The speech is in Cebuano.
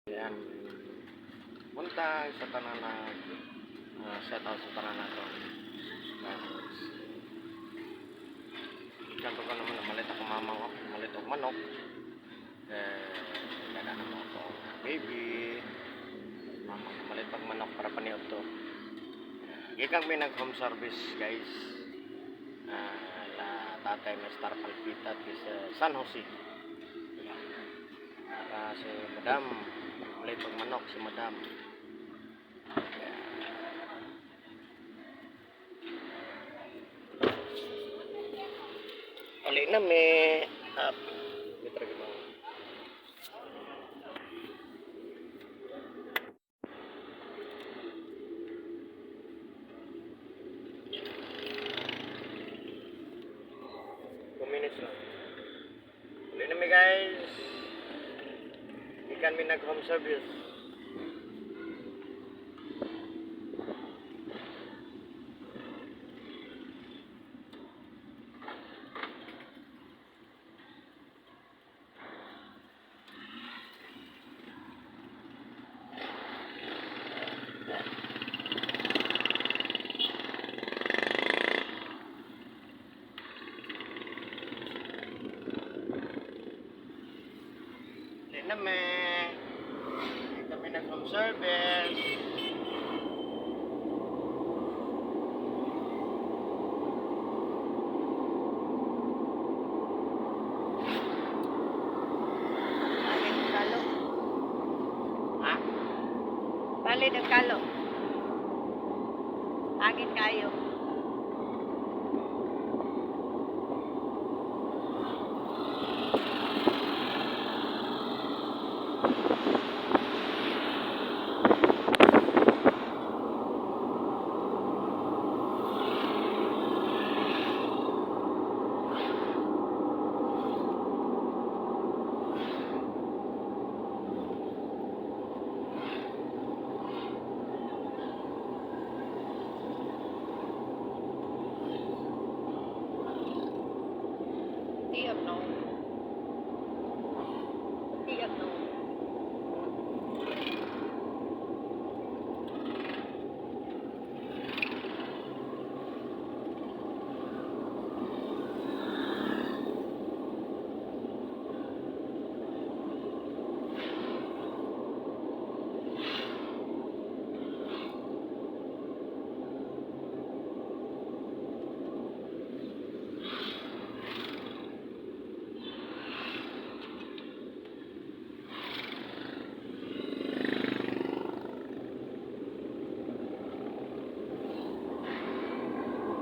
Yan. Buntag sa tanan na shout out sa tanan nato. Subscribers. Kanto ka naman namalit ako mamang oh, malit og manok. Eh, kada na mo ako baby. Mamang namalit pag manok para paniod to. Gikan mi nag home service, guys. La tatay may Star Palpita sa San Jose. Para si Madam, malit pag manok si Madam. Yeah. Uli na mi. Up. Mitra mo. 2 minutes lang. Uli na mi, guys. Ikan mi nag home service. Uli na mi. Kami nag home service. Palid ang kalo. Ha? Palid ang kalo. Hangin kayo.